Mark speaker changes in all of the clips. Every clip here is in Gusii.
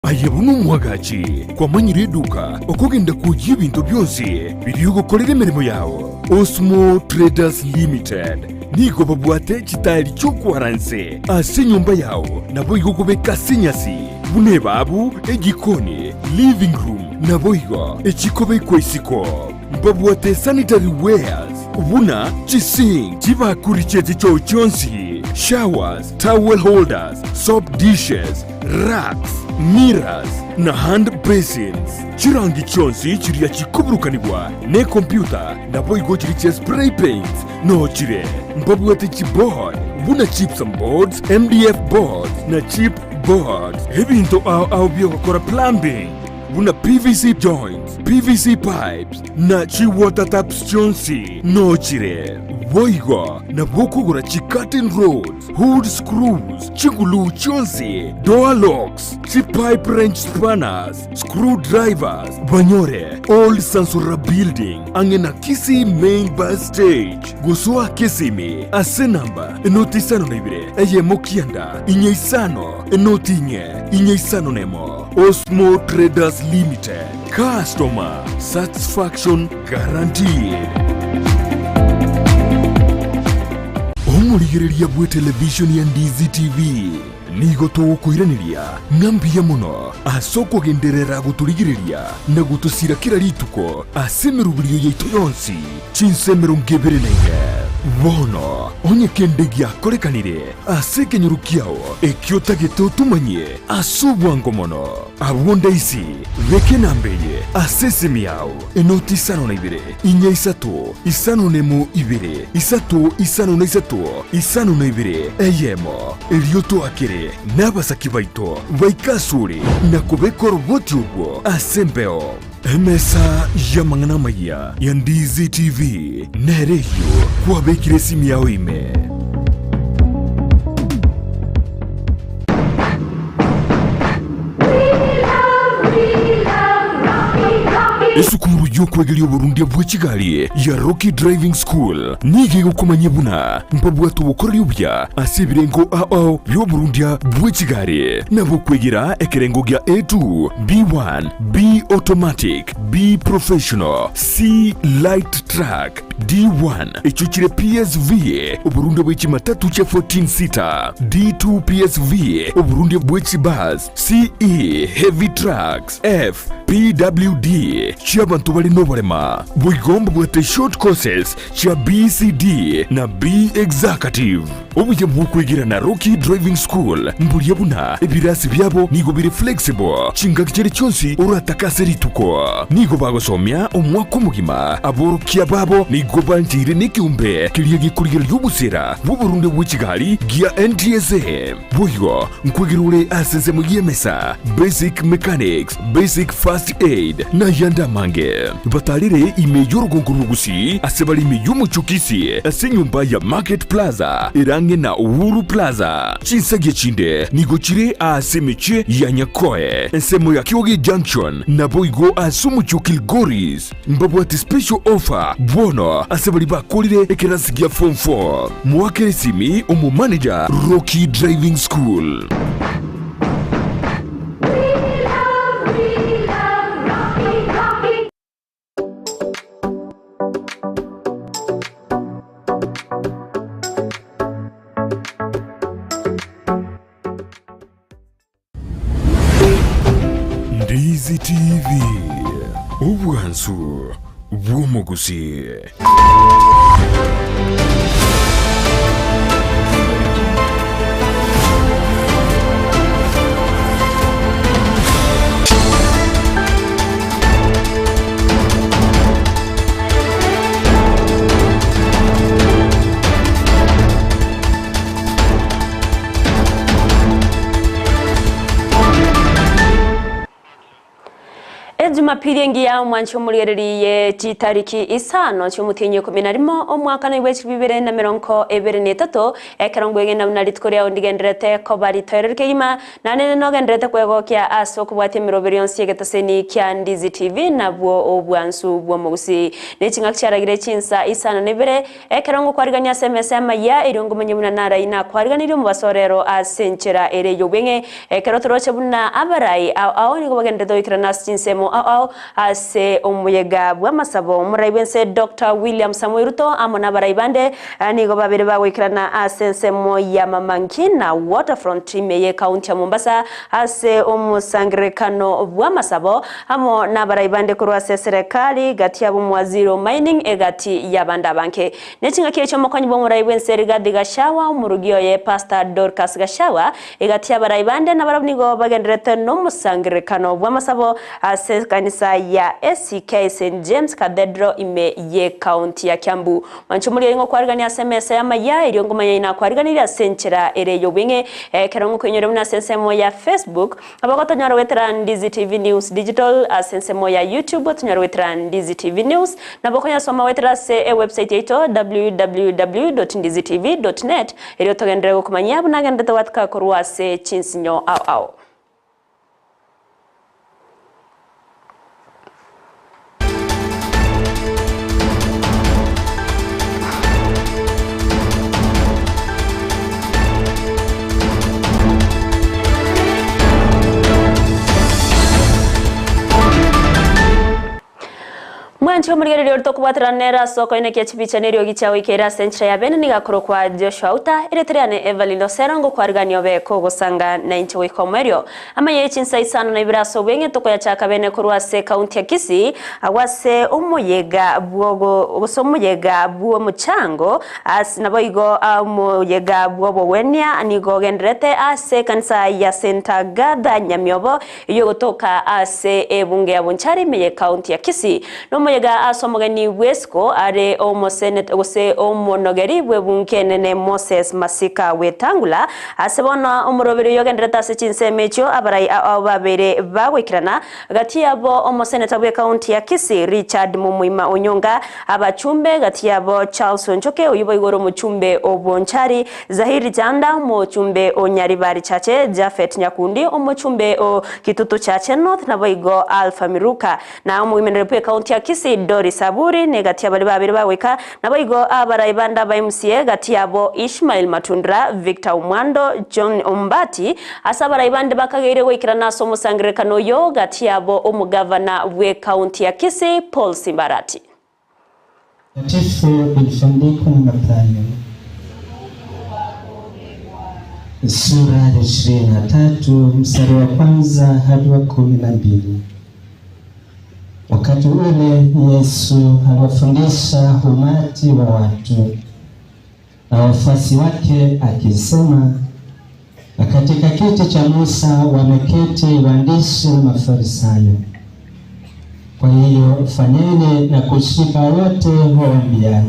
Speaker 1: Aye buna omwagachi, kwamanyire eduka okogenda kwoyia ebinto bionsi biria ogokorera emeremo yao. Osmo Traders Limited nigo babwate chitaeri chi'okwara inse ase enyomba yao naboigo okobeka ase enyasi buna ebabu, ejikoni, living room naboigo echikobekwa isiko. Mbabwate sanitary wares buna chisink, chibakuri chie chichoo chionsi, showers, towel holders, soap dishes, racks, mirrors, na hand basins. Chirangi chionsi chiria chikoburukanigwa nekompyuta naboigo chiria chia spray paints noo chire. Mbabwate chiboard buna gypsum boards, MDF boards na chip boards. Ebinto ao ao biogokora plumbing buna PVC joints, PVC pipes na chi water taps chionsi noo chire. Boigo nabo okogora chi curtain rods, Hood screws, chiguluu chionsi, door locks, chipipe wrench spanners, screw drivers, banyore Old Sansora Building ang'e na Kisii Main Bus Stage. Gosoa Kisimi ase namba enoti isano na ibere eyemo kianda inye isano enoti inye inye isano nemo. Osmo Traders Limited, customer satisfaction guaranteed. Omorigereria bw'etelevishoni ya Ndizi TV nigo togokoiraneria ng'a mbuya mono ase okogenderera gotorigereria na gotosira kera rituko ase emeroberio yaito yonsi chinsa 24. Bono onye kende giakorekanire ase ekenyoro kiao ekio otagete otomanyie ase obwango mono, abwo ndaisi beka enamba eye ase esimi yao. Enoti isano na ibere, inya isato, isano nemo ibere, isato isano na isato, isano na ibere, eyemo. Erio toakere nabasaki baito baike asore na kobeka oroboti orwo ase embeo. Emesa y'amang'ana amayia ya Ndizi TV nere eyio kwabekire esimi yao ime. Esukuru y'okwegeria oborundia bwe chigari ya Rocky Driving School nigo egokomanyia buna mbabwate obokoreri obuya ase ebirengo ao bi'oborundia bwe chigari nabo okwegera ekerengo gia A2, B1, B Automatic, B Professional, C Light Truck, D1 echio chire PSV, oborundia bwe chimatatu chia 14 seater, D2 PSV, oborundia bwe chibus, CE, heavy trucks, F, PWD, chi'abanto bare noborema. Boigo mbabwate short courses chia BCD na B Executive. Obuya bw'okwegera na Rocky Driving School mboria buna ebirasi biabo nigo bire flexible chingaki chiria chionsi oratake ase rituko. Nigo bagosomia omwaka omogima. Aborokia babo nigo bancheire nekeombe keria gekorigereria obosera bw'oborunde bwe chigari gia NTSA. Boigo nkwegera ore ase ensemo y'emesa, basic mechanics, basic first aid, na ayande amange. Batarere ime y'orogongo rw'Ogusii ase bare ime y'omochie o Kisii ase enyomba ya Market Plaza ere ang'e na Uhuru Plaza. Chinsagia chinde nigo chire aase emechie ya Nyakoe, ensemo ya Kioge Junction, naboigo ase omochie o Kilgoris. Mbabwate special offer bono ase baria bakorire ekerasi gia form 4. Moakere esimi omomanager Rocky Driving School. Ndizi TV, obwansu bw'omogusii.
Speaker 2: Ejumapili engiya omwanchi omorigereri ye chitariki isano chi'omotienyi ikomi na rimo omwaka na bwe chilifu ibere na emerongo ebere na etato, ekero ngwegena buna rituko riao ndigendererete koba ritoereru kegima, naende nogendererete kwegokia ase okobwatia emeroberi yonsi y'egetaseni kia Ndizi TV nabwo obwansu bw'omogusii. Ne ching'aki chiaragire chinsa isano na ibere, Ekero ngokwarigania ase emesa y'amayia, erio ngomanye buna narai nakwariganirie omobaso orero ase enchera ere y'obweng'e. Ekero toroche buna abarai ao ao nigo bagenderete goikerana ase chinsemo ao ao ase omoyega bw'amasabo. Omorai bw'ense Doctor William Samoei Ruto amo nabarai bande nigo babere bagoikerana ase ensemo ya Mama Ngina Waterfront ime y'ecounty ya Mombasa ase omosangererekano bw'amasabo Amo nabarai bande korwa ase eserekari, gati yabo Mwaziri o Mining, egati y'abande abange. Ne chingaki echio omokonyi bw'omorai bw'ense Rigathi Gachagua, omorugi oye Pastor Dorcas Gachagua, egati y'abarai bande nabarabwo nigo bagendererete nomosangererekano bw'amasabo ase ekanisa ya ACK St James Cathedral ime y'ecounty ya Kiambu. Mwanche omoriai ng'okwarigania ase emesa y'amayia, erio ngomanya inakwariganirie ase enchera ere y'obweng'e, ekero ngokoinyora buna ase ensemo ya Facebook, Nabo gotonyora goetera Ndizi TV News Digital ase ensemo ya YouTube otonyore goetera Ndizi TV News. Nabo okonyasoma goetera ase ewebsite yaito www.ndizitv.net erio togenderere gokomanyia buna agenderete gwatuka korwa ase chinsinyo ao ao. Mwanche omorigereria oria tokobwaterana nere ase okoinekia chibicha na eriogi chia goika ere ase enchera ya bene nigo akorokwa Joshua Auta, erieta riane Evelyn Osero ngokwarigania obe kogosanga nainche goika omoerio. Amaya chinsa isano na ibere ase obweng'e tokoyachaka bene korwa ase ekaunti ya Kisii, agwo ase omoyega bw'ogo gose omoyega bw'omochango ase naboigo omoyega bw'obogwenia nigo ogendererete ase ekanisa ya St Agatha Nyamiobo eyio egotoka ase ebunge ya Bonchari ime y'ekaunti ya Kisii. Nomoyega ase omogeni bw'esiko are omoseneta gose omonogeri bw'ebunge enene Moses Masika Wetangula Ase bono omoroberi oyio ogenderete ase chinsemo echio abarai ao babeire bagoikerana, gati yabo omoseneta bw'ekaunti ya Kisii Richard Mumuima Onyonga, abachumbe gati yabo Charles Onchoke oyio boigo ore omochumbe o Bonchari, Zahiri Janda omochumbe o Nyaribari Chache, Japhet Nyakundi omochumbe o Kitutu Chache North naboigo Alpha Miruka Na omoimeneri bw'ekaunti ya Kisii, Doris Aburi, negati y'abaria babere bagoika, naboigo abarai bande aba MCA gati yabo Ishmael Matundura, Victor Omwando, John Ombati, ase abarai bande bakageire goikerana ase omosangererekano oyo gati yabo omogavana bw'ekaunti ya Kisii, Paul Simbarati.
Speaker 3: Takatifu ilivyoandikwa na Mathayo sura ya 23 mstari wa kwanza hadi wa 12. Wakati ule Yesu aliwafundisha umati wa watu na wafuasi wake akisema, na katika kiti cha Musa wameketi waandishi na Mafarisayo. Kwa hiyo fanyeni na kushika yote wawaambiayo.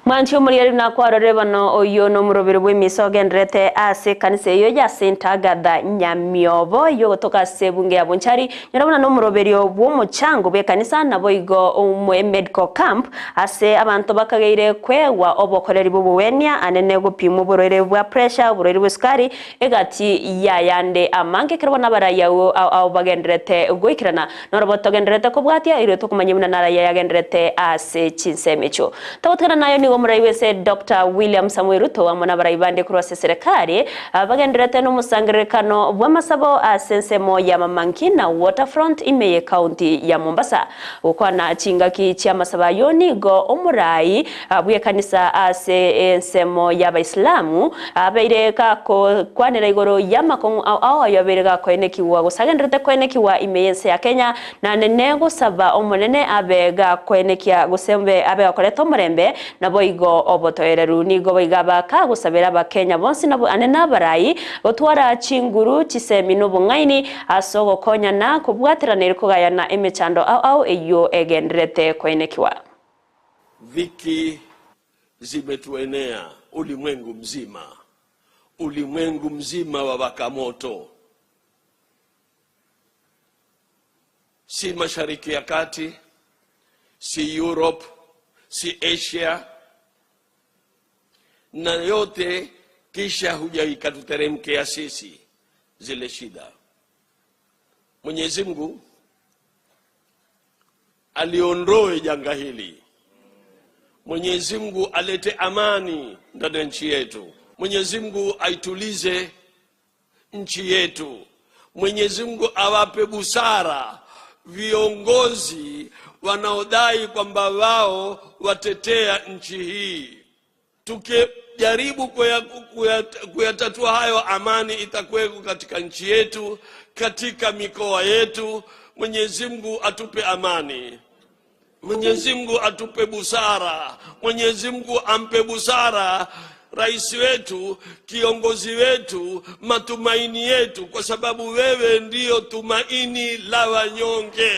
Speaker 2: Mwanche omorigereria buna kwarorire bono oyio nomoroberi bw'emisa ogendererete ase ekanisa eyio ya Saint Agatha Nyamiobo eyio ogotoka ase ebunge ya Bonchari nyora buna nomoroberio bw'omochango bw'ekanisa naboigo omo medical camp ase abanto bakageire kwegwa obokoreri bw'obogwenia anene gopimwa oborwaire bwa pressure oborwaire bw'esukari Egati y'ayande amange ekero bono abarai agwo ao bagendererete goikerana, norobo togendererete kobwatia, erio tokomanya buna narayia yagendererete ase chinsemo echio. Togotigana nayo nigo omorai bw'ense Doctor William Samoei Ruto amo nabarai bande korwa ase eserekari bagendererete nomosangererekano bw'amasabo ase ensemo ya Mama Ngina Waterfront ime y'ecounty ya Mombasa. Gokwana chingaki chi'amasabo ayio nigo omorai bw'ekanisa ase ensemo y'Abaisilamu abeire gakokwanera igoro y'amakong'u ao ao ayio abeire gakoenekigwa gose agendererete koenekigwa ime y'ense ya Kenya, na nene gosaba Omonene abe gakoenekia gose abe gakoreta omorembe naboigo obotoereru. Nigo boigo abakagosabera Abakenya bonsi nabo ane nabarai gotwara chinguru, chisemi na obong'aini Ase ogokonyana kobwaterana ere kogayana emechando ao ao eyio egendererete koenekiwa.
Speaker 4: Dhiki zimetuenea ulimwengu mzima, ulimwengu mzima wawaka moto. Si Mashariki ya Kati, si Europe, si Asia, na yote kisha huja ikatuteremkea sisi zile shida. Mwenyezi Mungu aliondoe janga hili. Mwenyezi Mungu alete amani ndani ya nchi yetu. Mwenyezi Mungu aitulize nchi yetu. Mwenyezi Mungu awape busara viongozi wanaodai kwamba wao watetea nchi hii. Tukijaribu kuyatatua hayo, amani itakuweko katika nchi yetu, katika mikoa yetu. Mwenyezi Mungu atupe amani. Mwenyezi Mungu atupe busara. Mwenyezi Mungu ampe busara rais wetu, kiongozi wetu, matumaini yetu, kwa sababu wewe ndiyo tumaini la wanyonge.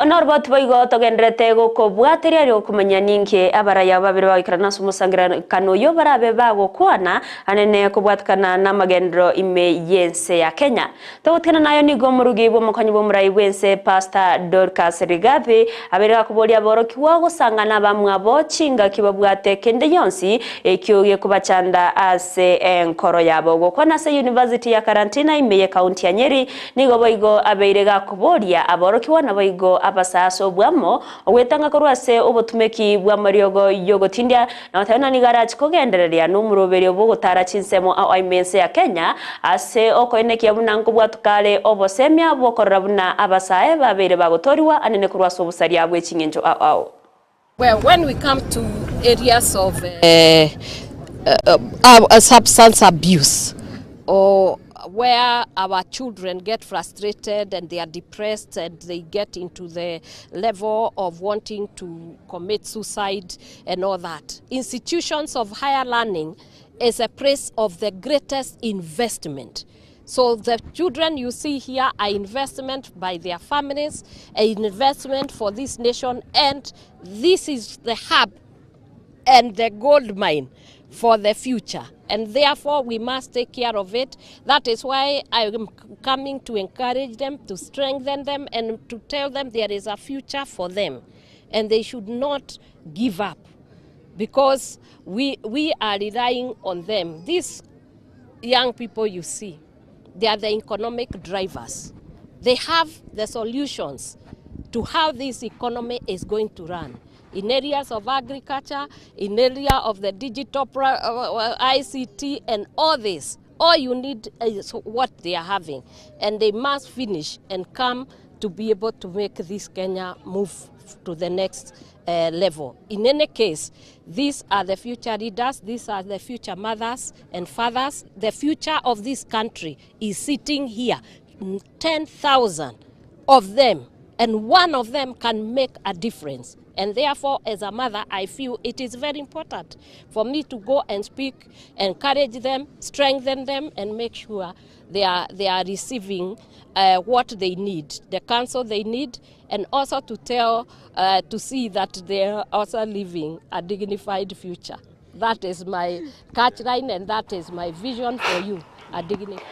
Speaker 2: Norbert boigo togenderete gokobwateria ri okomanya ninki abaraya babere bagoikarana ase omosangererekano oyo barabe bagokwana anene kobwatekana na amagendero ime y'ense ya Kenya. Togotigana nayo nigo omorugi bwa omokonyi bwa omorai bw'ense Pastor Dorcas Rigathi abere gakoboria aborokigwa gosangana abamwabo chingaki babwate kende yonsi ekio gekobachanda ase enkoro yabo. Gokwana ase University ya Karantina ime ye county ya Nyeri nigo boigo abeire gakoboria aborokigwa nabo igo abasasa obwamo ogwetanga korwa ase obotumeki bwa mariogo yogotindia na batana nigo kogendereria n'omoroberio bw'ogotara chinsemo ao aimense ya Kenya ase okoenekia buna nkobwatukare obosemia bwokorora buna abasae babeire bagotoriwa anene korwa ase obosaria bwe ching'encho ao ao.
Speaker 5: Well, when we come to areas of substance abuse or where our children get frustrated and they are depressed and they get into the level of wanting to commit suicide and all that, institutions of higher learning is a place of the greatest investment. So the children you see here are investment by their families, an investment for this nation, and this is the hub and the gold mine for the future. And therefore we must take care of it. That is why I am coming to encourage them, to strengthen them, and to tell them there is a future for them. And they should not give up, because we are relying on them. These young people you see, they are the economic drivers. They have the solutions to how this economy is going to run. In areas of agriculture, in area of the digital ICT and all this, all you need is what they are having. And they must finish and come to be able to make this Kenya move to the next level. In any case, these are the future leaders, these are the future mothers and fathers. The future of this country is sitting here, 10,000 of them, and one of them can make a difference. And therefore, as a mother, I feel it is very important for me to go and speak, encourage them, strengthen them, and make sure they are receiving what they need, the counsel they need, and also to tell, to see that they are also living a dignified future. That is my catchline, and that is my vision for you, a dignified.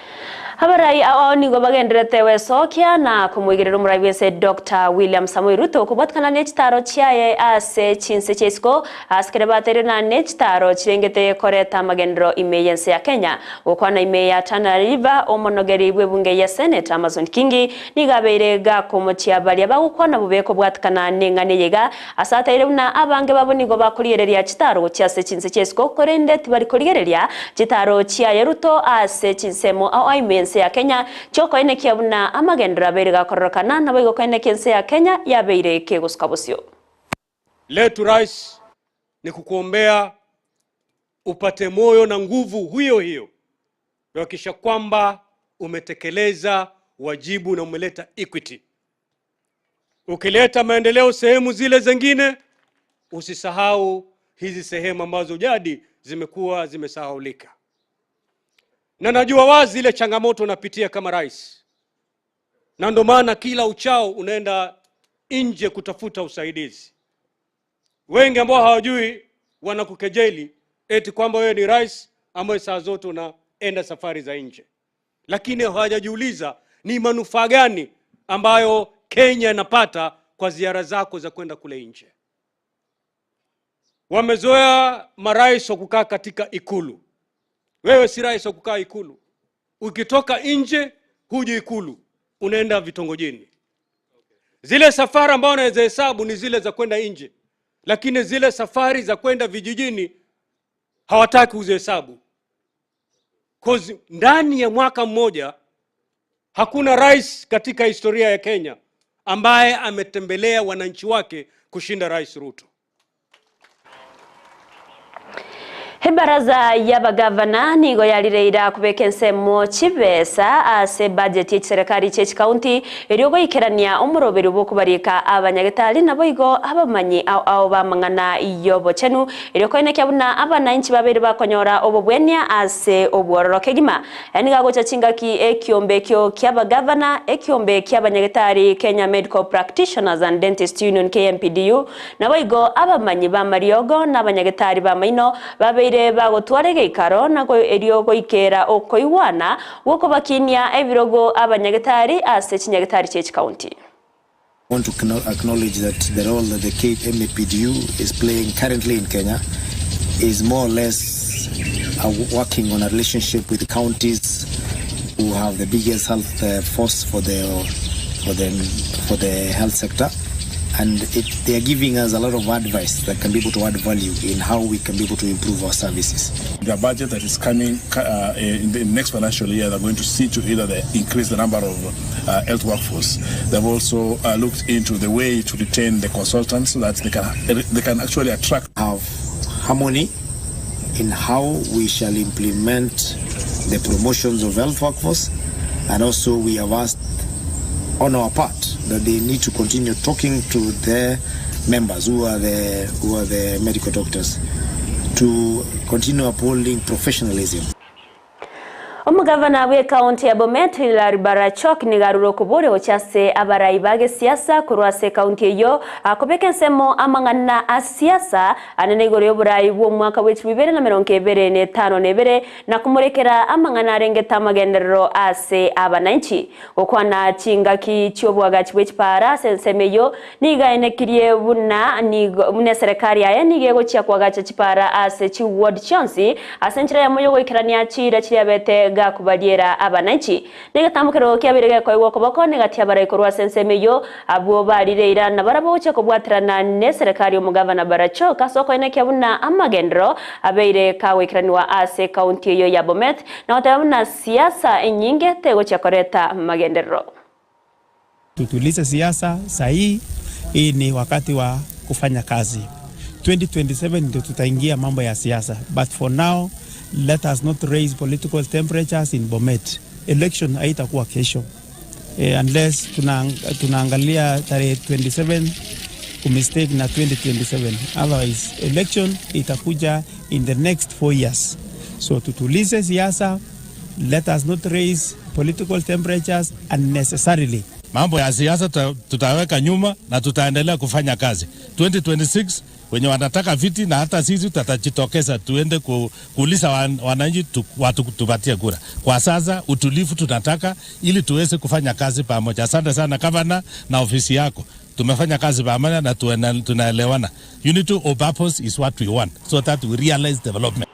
Speaker 2: Habarai ao nigo bagenderete wesokia na kumwigirira omorai bwense Dr. William Samoei Ruto kobwatikana ne chitaro chiaye ase chinse chiaisiko asikere batere na ne chitaro chirengete koreta amagendero ime yense ya Kenya. Gokwana ime ya Tana River omonogeri bw'ebunge ya Senate Amazon Kingi nigabeire gakomochia baria bagokwana bobe kobwatikana neng'ane yega ase buna abange babo nigo bakoriereria chitaro chiase chinse chiaisiko korende tibari chitaro chiaye Ruto ase chinsemo ao ime ya Kenya choko ene kiabuna amagendera beire gakororokana nabo igokoene kense ya Kenya yabeire kegosuka bosio.
Speaker 6: Letu rais ni kukuombea upate moyo na nguvu hiyo hiyo kuhakikisha kwamba umetekeleza wajibu na umeleta equity. Ukileta maendeleo sehemu zile zingine, usisahau hizi sehemu ambazo jadi zimekuwa zimesahaulika. Na najua wazi ile changamoto unapitia kama rais, na ndo maana kila uchao unaenda nje kutafuta usaidizi. Wengi ambao hawajui wanakukejeli eti kwamba wewe ni rais ambaye saa zote unaenda safari za nje, lakini hawajajiuliza ni manufaa gani ambayo Kenya inapata kwa ziara zako za kwenda kule nje. Wamezoea marais wa kukaa katika Ikulu. Wewe si rais wa kukaa Ikulu. Ukitoka nje huji Ikulu, unaenda vitongojini. Zile safari ambayo unaweza hesabu ni zile za kwenda nje, lakini zile safari za kwenda vijijini hawataki uzihesabu. 'Cause ndani ya mwaka mmoja hakuna rais katika historia ya Kenya ambaye ametembelea wananchi wake kushinda Rais Ruto.
Speaker 2: Ebaraza y'abagavana nigo yarireira kubeka ensemo chibesa ase budget y'echiserekari ch'echikaunti erio goikerania omoroberi bw'okobarika abanyagetari nabo igo abamanyi ao ao bamang'ana y'obochenu erio koenekia buna abananchi babere bakonyora obobwenia ase obwororo kegima. Niga gocha chingaki ekiombe ekio ki'abagavana, ekiombe ki'abanyagetari Kenya Medical Practitioners and Dentist Union KMPDU nabo igo abamanyi ba mariogo na abanyagetari ba maino babeire bagotwara egeikaro nago erio goikera okoigwana gwokobakinia ebirogo abanyagetari ase chinyagetari chi'echikaunti.
Speaker 7: I want to acknowledge that the role that the KMPDU is playing currently in Kenya is more or less working on a relationship with the counties who have the biggest health force for the health sector, and they are giving us a lot of advice that can be able to add value in how we can be able to improve our services.
Speaker 8: The budget that is coming in the next financial year, they're going to see to either they increase the number of health workforce. They've also looked into the way to retain the consultants so that they can actually attract.
Speaker 7: Have harmony in how we shall implement the promotions of health workforce, and also we have asked on our part that they need to continue talking to their members who are the medical doctors to continue upholding professionalism.
Speaker 2: Omugavana bw'ekaunti ya Bomet Hilary Barachok nigaruro okobore gochase abarai bage siasa korwa ase ekaunti eyo akobeka ensemo amang'ana a siasa anene igoro y'oborai bwa omwaka bwa echumi ibere na mirongo ebere na etano na ebere na komorekera amang'ana arengete amagenderero ase abananchi. Gokwana chingaki chi'obwagachi bwa echipara ase ensemo eyo niga enekirie buna nigo buna eserekari yaye niga egochia kwagacha chipara ase chiward chionsi ase enchera yamo yogoikerania chira chiriabete gakubaliera abananchi. Negetambukero kiabere gekoigwa okoboko negatia abarai korwa ase ensemo eyo abwo barire ira na barabwo gochia kobwaterana na eserekari omogavana Barachok ase okoenekia buna amagendero abeire kagoikeraniwa ase ekaunti eyo ya Bomet na goteba buna siasa enyinge tegochia koreta magenderero.
Speaker 9: Tutulize siasa sahihi, hii ni wakati wa kufanya kazi. 2027 ndio tutaingia mambo ya siasa, but for now let us not raise political temperatures in Bomet. Election haitakuwa kesho unless tunaangalia tarehe 27 kumistake na 2027, otherwise election itakuja in the next 4 years. So tutulize siasa, let us not raise political temperatures unnecessarily.
Speaker 10: Mambo ya siasa tutaweka nyuma na tutaendelea kufanya kazi. 2026 wenye wanataka viti na hata sisi tutajitokeza tuende kuuliza wananchi watu tupatie kura. Kwa sasa utulivu tunataka ili tuweze kufanya kazi pamoja. Asante sana gavana na ofisi yako. Tumefanya kazi pamoja na tunaelewana. Unity of purpose is what we want so that we realize development.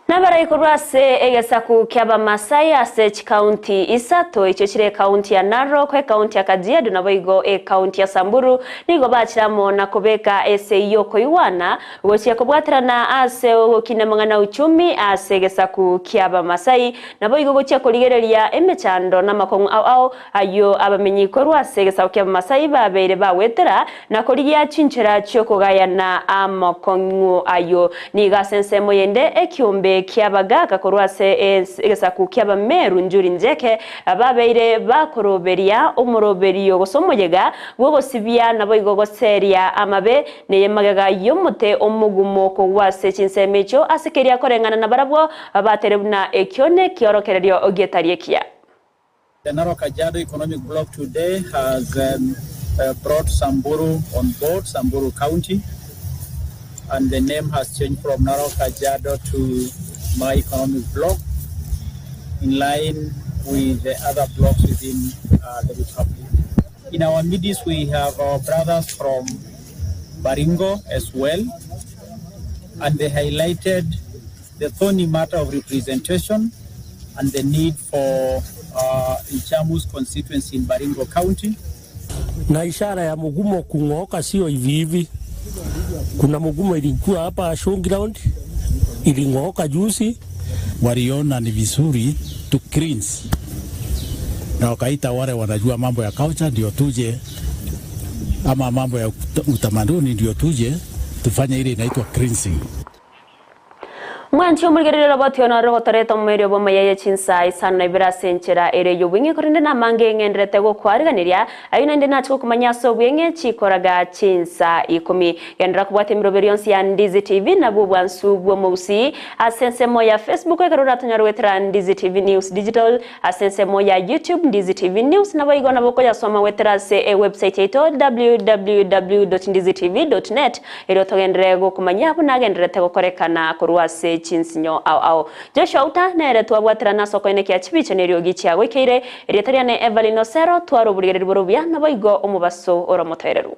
Speaker 2: Nabara ikorwa ase egesaku ki'abamasai ase chikaunti isato icho chire ekaunti ya Narok, ekaunti ya Kajiado nabo igo ekaunti ya Samburu nigo bachiramo na kobeka ese iyo koiwana gochia kobwaterana ase ogokina mang'ana uchumi ase egesaku ki'abamasai nabo igo gochia korigereria emechando na makong'u ao ao ayo abamenyi korwa ase egesaku ki'abamasai babeire bawetera na korigia chinchera chiokogayana amakong'u ayo niga ase ensemo yende ekiombe kiabagaka korwa ase egesaku kiabameru Njuri Njeke babeire bakoroberia omoroberio gose omoyega bw'ogosibia nabo igo goseria amabe neye magega y'omote omogumo kogwa ase chinsemo echo ase keria koreng'ana na barabwo batere buna ekio nekiorokererio gietari ekiya.
Speaker 11: The Narok Kajiado Economic Bloc today has brought Samburu on board, Samburu County, and the name has changed from Narok Kajiado to My Economic Bloc, in line with the other blocks within uh, the Republic. In our midst, we have our brothers from Baringo as well, and they highlighted the thorny matter of representation and the need for uh, Ichamu's constituency in Baringo County.
Speaker 12: Na ishara ya mgumo kung'ooka sio hivi hivi. Kuna mgumo ilikuwa hapa showground iling'ooka juzi.
Speaker 13: Waliona ni vizuri tu cleanse, na wakaita wale wanajua mambo ya culture ndio tuje, ama mambo ya utamaduni ndio tuje tufanye ile inaitwa cleansing.
Speaker 2: Mwanchi omorigereria roboti nore gotoreta omoerio bw'amaya ye chinsa isano na ibere ase enchera ere y'obweng'e korende namange ng'enderete gokwariganiria ayio naende nache gokomanya ase obweng'e chikoraga chinsa ikomi. Genderera kobwata emeroberi yonsi ya Ndizi TV nabwo obwansu bw'omogusii ase ensemo ya Facebook ekero oratonyare goetera Ndizi TV News Digital ase ensemo ya YouTube Ndizi TV News naboigo nabo okoyasoma goetera ase ewebsite yaito www.ndizitv.net erio togenderere gokomanyia buna agendererete gokorekana korwa ase chinsinyo ao ao. Joshua Outa nere twabwaterana ase okoenekia chibicha na eriogi chiagoikeire, erieta riane Evelyn Osero, tware oborigereria bore obuya naboigo omobaso ore omotoereru.